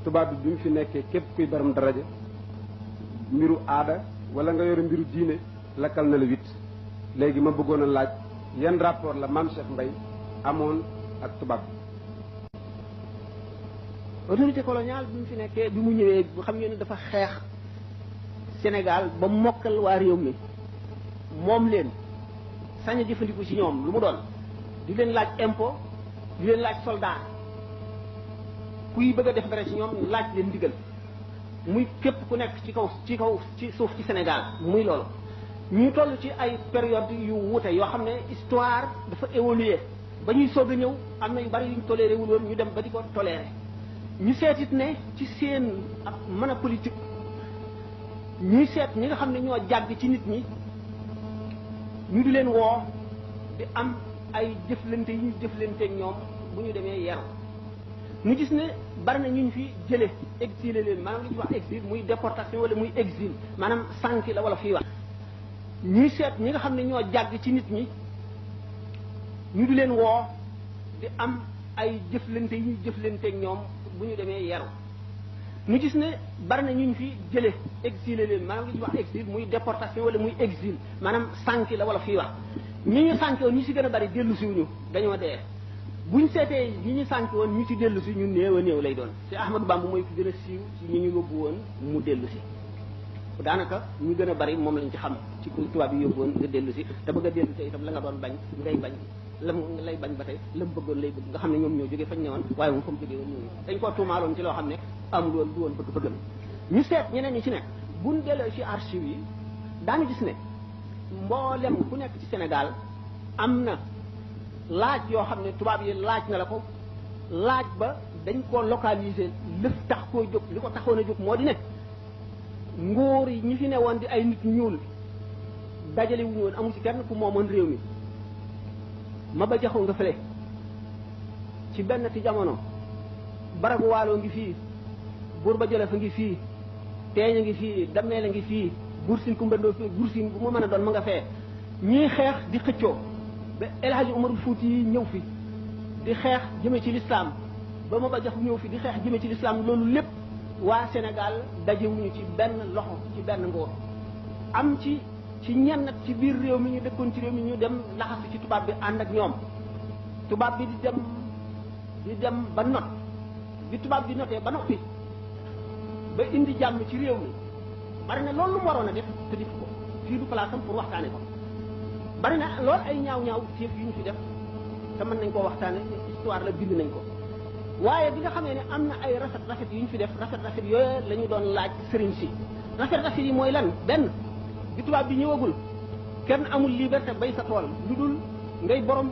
tubaab bi mu fi nekkee képp kuy borom daraja mbiru aada wala nga yore mbiru diine lakkal na la 8 léegi ma bëggoon a laaj yan rapport la Mame Cheikh Mbaye amoon ak tubaab bi. autorité coloniale bi mu fi nekkee bi mu ñëwee xam ngeen ne dafa xeex Sénégal ba mokkal waa réew mi moom leen sañ a jëfandiku ci ñoom lu mu doon di leen laaj impôt di leen laaj soldat kuy bëgg a def dara ci ñoom laaj leen ndigal muy képp ku nekk ci suuf ci Sénégal muy loolu. ñu toll ci ay période yu wuute yoo xam ne histoire dafa évoluer ba ñuy soog a ñëw am na yu bari yu ñu toléré wul woon ñu dem ba di ko toléré ñu seetit ne ci seen ak mën a politique ñuy seet ñi nga xam ne ñoo jàgg ci nit ñi ñu di leen woo di am ay jëflante yi ñu jëflanteeg ñoom bu ñu demee yaru ñu gis ne bari na ñu fi jële exilé leen maanaam li ñuy wax exil muy déportation wala muy exil maanaam sànki la wala fii wax ñuy seet ñi nga xam ne ñoo jàgg ci nit ñi ñu di leen woo di am ay jëflante yi ñu jëflanteeg ñoom bu ñu demee yaru ñu gis ne bari na ñu fi jële exilé leen maanaam li ñuy wax exil muy déportation wala muy exil maanaam sànki la wala fii wax ñi ñu sànki woon ñu si gën a bari dellu si wuñu dañoo dee buñ seetee ñi ñu sànki woon ñu ci dellu si ñu néew a néew lay doon te Ahmadou Bamba mooy ki gën a siiw ci ñi ñu yóbbu woon mu dellu si daanaka ñu gën a bari moom lañ ci xam ci tubaab yi yóbbu woon nga dellu si te bëgg a dellu si itam la nga doon bañ ngay bañ lam lay bañ ba tey lam bëggoon lay bëgg nga xam ne ñoom ñoo jógee fañ ne woon waaye moom fa mu jógee woon ñooñu dañ koo tuumaaloon ci loo xam ne amul woon du woon bëgg-bëggam ñu seet ñeneen ñi ci nekk buñ delloo ci archive yi daanu gis ne mboolem ku nekk ci Sénégal am na laaj yoo xam ne tubaab yi laaj na la ko laaj ba dañ koo localiser lëf tax koo jóg li ko taxoon a jóg moo di ne nguur yi ñi fi ne woon di ay nit ñuul dajale wuñu woon amu ci kenn ku moomoon réew mi ma ba jaxoo nga fële ci benn ti jamono baragu waaloo ngi fii buur ba jële fa ngi fii teeñ a ngi fii dammeel a ngi fii bursin kumbandoo fii bursin bu mu mën a doon ma nga fee ñii xeex di xëccoo ba El Hadji Umarul Fuuti yi ñëw fi di xeex jëme ci lislaam ba ma ba jaxu ñëw fi di xeex jëme ci lislaam loolu lépp waa Sénégal dajewuñu ci benn loxo ci benn nguur am ci ñenn ci biir réew mi ñu dëkkoon ci réew mi ñu dem laxasu ci tubaab bi ànd ak ñoom tubaab bi di dem ba not bi tubaab bi notee ba noppi ba indi jàmm ci réew mi bari na loolu lu mu waroon a def te def ko fii du place am pour waxtaane ko bari na loolu ay ñaaw téef yu ñu fi def te mën nañ koo waxtaane histoire la bind nañ ko waaye bi nga xamee ne am na ay rafet yu ñu fi def rafet yooyu la ñu doon laaj sëriñ si rafet yi mooy lan benn bi tubaab bi ñëwagul kenn amul liberté bay sa tool lu dul ngay borom